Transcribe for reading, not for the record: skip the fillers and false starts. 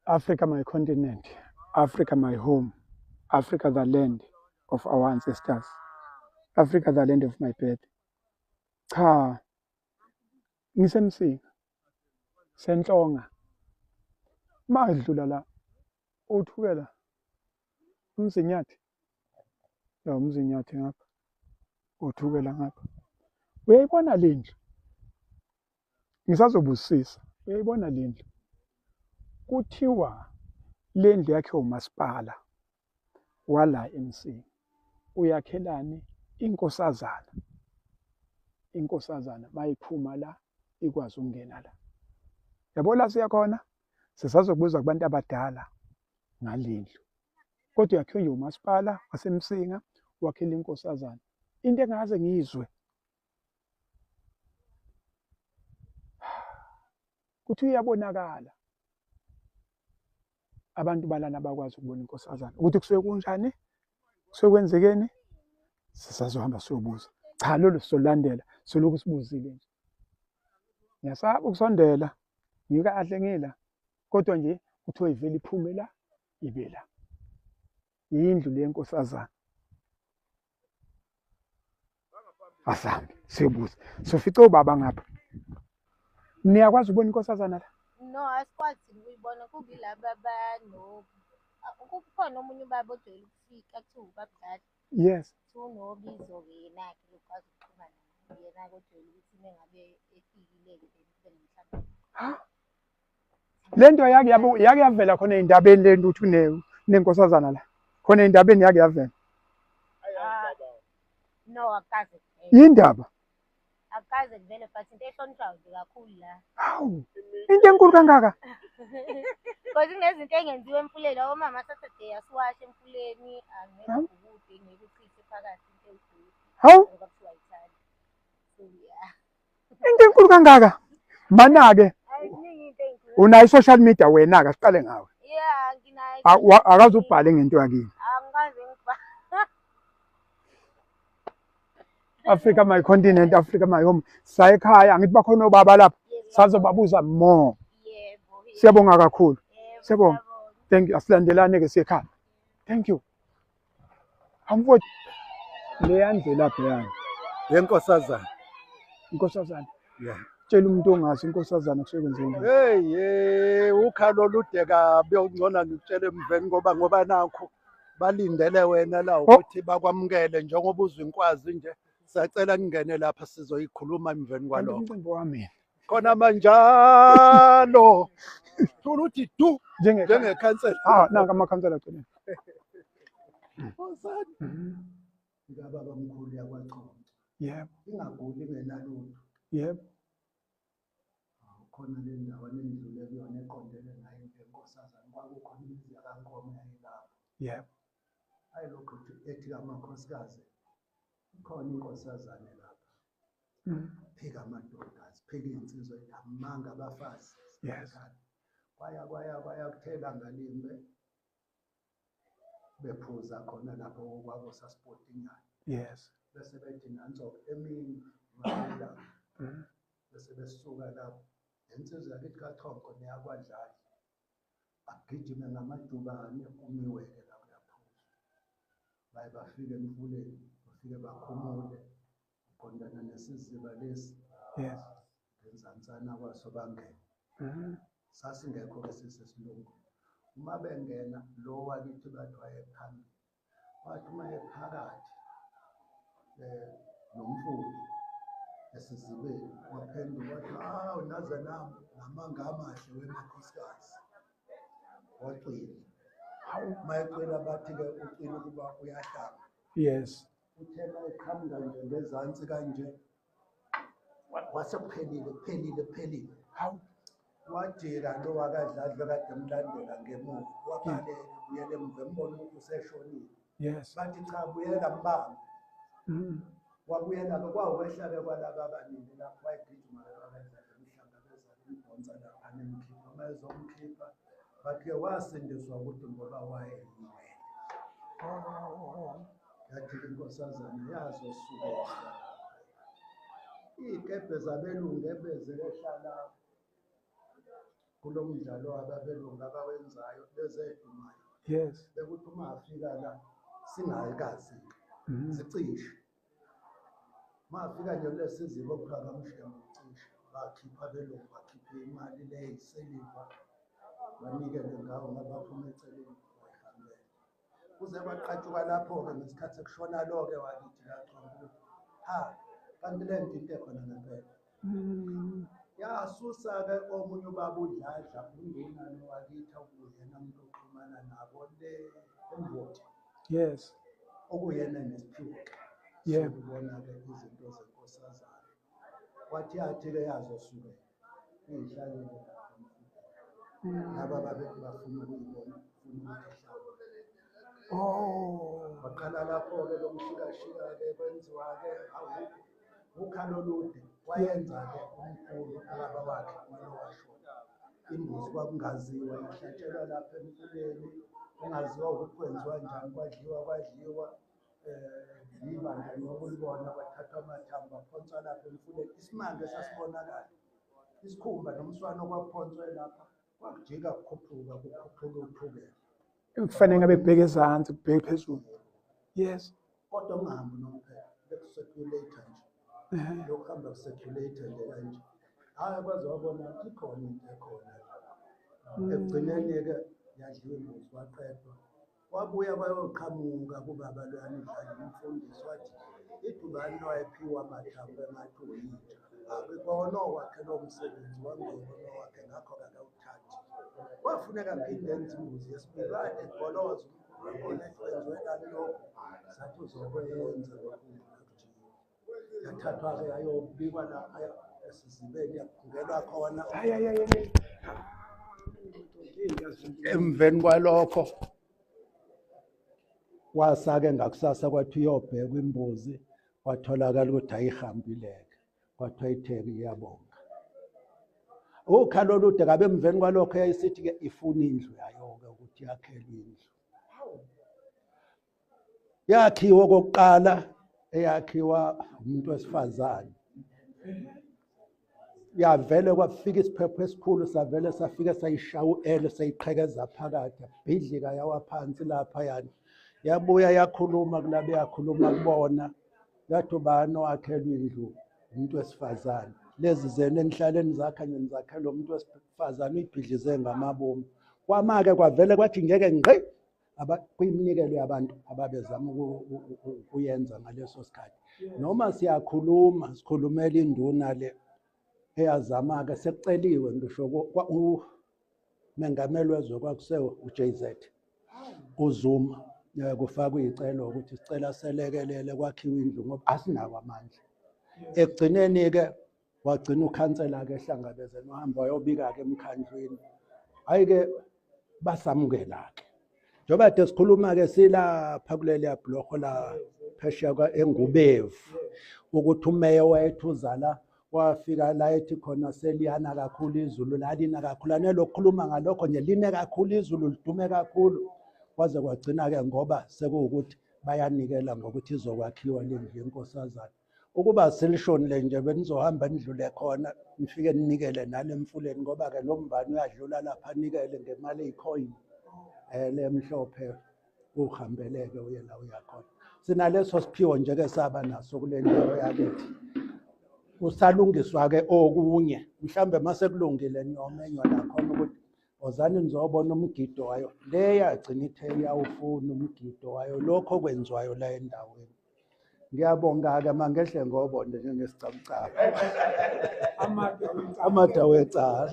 Africa my continent, Africa my home, Africa the land of our ancestors, Africa the land of my birth. Cha, ngiseMsinga, Senhlonga. Madlula la, uThukela, uMzinyathi. Ya uMzinyathi ngapha, uThukela ngapha. Uyayibona le ndlu? Ngisazobusisa. Uyayibona le ndlu? Kuthiwa le ndlu yakhe umasipala wala eMsinga. Uyakhelani inkosazana? Inkosazana mayiphuma la ikwazi ukungena la. Yabo la siya khona? Sisazokubuza kubantu abadala ngale ndlu. Kodwa yakhiwe nje umasipala waseMsinga wakhela inkosazana. Into engaze ngiyizwe kuthi uyabonakala abantu balana bakwazi ukubona inkosazana ukuthi kusuke kunjani kusuke kwenzekeni sisazohamba siyobuza cha lolu sizolandela solokhu sibuzile nje ngiyasaba ukusondela ngikahle ngila kodwa nje kuthiwa ivele iphume la ibe la yindlu le nkosazana Asambe siyobuza. Sofica ubaba ngapha. Niyakwazi ukubona inkosazana la? No, asikwazi ukuyibona kubilaba bano kukhona omunye ubaba ojwayele ukufika kuthiwa ubabdlali. Yes. Kuthiwa unobizo-ke yena-ke lokwazi ukuxhumana yena-ke ojwayele ukuthi uma ngabe efikile-ke then kube nomhlangano. Ha? Le nto yake yabo yake yavela khona ey'ndabeni le nto ukuthi unenkosazana la. Khona ey'ndabeni yake yavela. Ah, no, akukaze kuvele. Yindaba. Akukaze kuvele but into ehlonishwayo nje kakhulu la. Hawu. Into enkulu kangaka. Because kunezinto engenziwa emfuleni, omama Saturday asiwashe emfuleni, angeke Hawu. ubhukude, ngeke uchithe phakathi into ewudoti Hawu. ngoba kuthiwa ayithandi. So yeah. Into enkulu kangaka. Mana-ke Ayi kuningi into enkulu. unayo i-social media wena-ke asiqale ngawe. Yeah, nginayo. Akaze ubhale ngento yakini. Angikaze ngibhale. Africa my continent, Africa my home. Saya ekhaya angithi bakhona obaba lapha. Sazobabuza more. Yebo. Siyabonga kakhulu. Yebo, Siyabonga. Thank you. Asilandelane ke siye ekhaya. Thank you. Amfowethu leya ndlela bhekana. Yenkosazana. Inkosazana. Yeah. Tshela umuntu ongazi inkosazana kusuke kwenzeke njani. Hey hey ukhalo olude kabi okungcono ngikutshele emveni ngoba nakho balindele wena la ukuthi bakwamukele njengoba uzwa inkwazi nje. Siyacela ningene lapha sizoyikhuluma emveni Kanti kwalokho. umcimbi wami Khona manjalo. Thula uthi du njenge njengekhansela. Ah, nanka amakhansela agcine. Nkosazana. Mhm. Kababa mkhulu yakwaChonco. Yebo, Ingaguli ingenalutho. yebo. Khona le ndawo enidlule kuyona eqondene nayo indlu yenkosazana kwakukhona imizi yakaNkomo yayilapho. Yebo. Hayi lokhu ethi kamakhosikazi ikhona inkosazane lapha. Phika amadoda, siphika iy'nsizwa ethi amanga abafazi. Yes. Kwaya kwaya kwaya kuthela ngalimbe bephuza khona lapho kwakusasipotinyana. Yes. Bese bethi nanso emini ngalelanga. Bese besuka lapho lensizwa yakithi kaChonco neyakwaDladla agijime ngamajubane kumiwe-ke la kuyaphuzwa. Baye bafike emfuleni bafike bakhumule qondana nesiziba lesi Yes. ngenzansana kwaso bangena. Sasingekho-ke sisesilungu. Uma bengena lo wakithi bathi wayephambili wathi uma ephakathi nomfula esizibeni waphenduka wathi hawu naze nami ngamanga amahle wemakhosikazi wacwila. Hawu. Uma ecwila bathi-ke ucwila ukuba uyahlamba. Yes. Uthe uma eqhamuka nje ngezansi kanje wasekuphelile kuphelile kuphelile. Hawu. Wajika lo wakadladla kade emlandela ngemuva wabaleka buyela emuva embona ukuthi useshonile. Yes. Bathi cha buyela mbambe. Wabuyela-ke kwawukwehla-ke kwalaba abaningi lapho wayegijima wakadladla emhlangabeza emdonsa lapha nemkhipha. Uma ezomkhipha bathi-ke wasindiswa ukuthi ngoba wayeyiwele. Oh. Yathi inkosazana yazosukela iy'kebhe zabelungu ebezehla lapho. Kulo mdlalo wababelungu abawenzayo lezedumayo. Bekuthi uma afika la singayikazi sicishe. Uma afika nje kulesi siziba okuthiwa kaMshengu cishe bakhipha abelungu, bakhiphe imali le eyisiliva banikele ngawo ngabaphuma eceleni wayihambela. Kuze kwaqhatshuka lapho-ke ngesikhathi sekushona lo-ke wakithi kaChongo ukuthi ha kanti le nto into ekhona ngempela. Yasusa-ke omunye ubaba uDladla unduna lo wakithi okuyena umuntu oxhumana nabo le eMvoti. Okuyena nesiphiwo-ke sokubona-ke izinto zenkosazana. Wathi yathi-ke yazosukela iy'hlalele lapha emfuleni. Laba babethi bafuna ukuyibona, bafuna ukuthi ihlawule. Waqala lapho-ke lo mshikashika-ke kwenziwa-ke awukho ukhalo olude wayenza-ke umkhulu ubaba wakhe walo washona. Imbuzi kwakungaziwa yahlatshelwa lapha emfuleni kungaziwa ukuthi kwenziwa njani, kwadliwa kwadliwa ibandla nokulibona kwathathwa amathambo aphonswa lapha emfuleni. Isimanga esasibonakala isikhumba nomswano okwakuphonswe lapha kwakujika kukhuphuka kukhuphuka uthukela. Kufanele ngabe kubheke ezansi kubheke phezulu. Kodwa ungahambi nomphela beku-circulate nje. Lokuhamba ku-circulate nje kanje. Hhayi kwaze wabona ikhona into ekhona. Ekugcineni-ke yadliwa imbuzi kwaqedwa. Wabuya kwayoqhamuka kubaba loyana udlala umfundisi wathi idubani lowayephiwa amathambo engathi uyinja. Akukona owakhe lowo msebenzi wangewona owakhe ngakho-ke akawuthathi. Kwafuneka aphinde enze imbuzi yesibili wathi egoloza umkhulu wakhona ethi wenziwe lokhu. Sathi uzokwenza lokhu nakujika. Yathathwa-ke yayobikwa lapha esizibeni yaphungelwa khona. Hayi hayi hayi. Emveni kwalokho kwasa-ke ngakusasa kwathi uyobhekwa imbuzi kwatholakala ukuthi ayihambile-ke kwathiwa itheki iyabonga. Ukhalo olude kabe emveni kwalokho yayisithi-ke ifuna indlu yayo-ke ukuthi yakhelwe indlu. Yakhiwa okokuqala eyakhiwa umuntu wesifazane. Yavele kwafika isiphepho esikhulu savele safike sayishaya u-L sayiqhekeza phakathi yabhidlika yawa phansi lapha yani. Yabuya yakhuluma kulabo yakhuluma kubona yathi ubani owakhelwa indlu umuntu wesifazane. Lezi zenu enihlale nizakha nje nizakhela umuntu wesifazane uyibhidlize ngamabomu. Kwama-ke kwavele kwathi ngeke ngqi kuyiminikelo yabantu ababezama ukuyenza ngaleso sikhathi. Noma siyakhuluma sikhulumela induna le eyazama-ke sekuceliwe ngisho umengameli wezwe kwakuse u-JZ uZuma kufakwe iy'celo ukuthi sicela selekelele kwakhiwe indlu ngoba asinawo amandla. Ekugcineni-ke wagcina ukhansela-ke ehlangabezene wahamba wayobika-ke emkhandlwini. Hhayi-ke basamukela-ke. Njengoba kade sikhuluma-ke silapha kuleliya bhuloho la phesheya eNgubevu ukuthi umeya wethu uza la wafika la ethi khona seliyana kakhulu izulu lalina kakhulu anelokukhuluma ngalokho nje line kakhulu izulu lidume kakhulu kwaze kwagcina-ke ngoba sekuwukuthi bayanikela ngokuthi izokwakhiwa le ndlu yenkosazana. Ukuba selishonile nje benizohamba nidlule khona nifike ninikele nale emfuleni ngoba-ke lo mbani uyadlula lapha anikele ngemali eyikhoyini le mhlophe uhambeleke uye la uya khona. Sinaleso siphiwo nje-ke saba naso kule ndawo yakithi. Kusalungiswa-ke okunye mhlawumbe uma sekulungile niyomenywa nakhona ukuthi ozani nizobona umgido wayo. Le yagcina ithe iyawufuna umgido wayo lokho okwenziwayo la endaweni. Ngiyabonga-ke mangehle ngobonde njengesicabucabu. Amade awecala.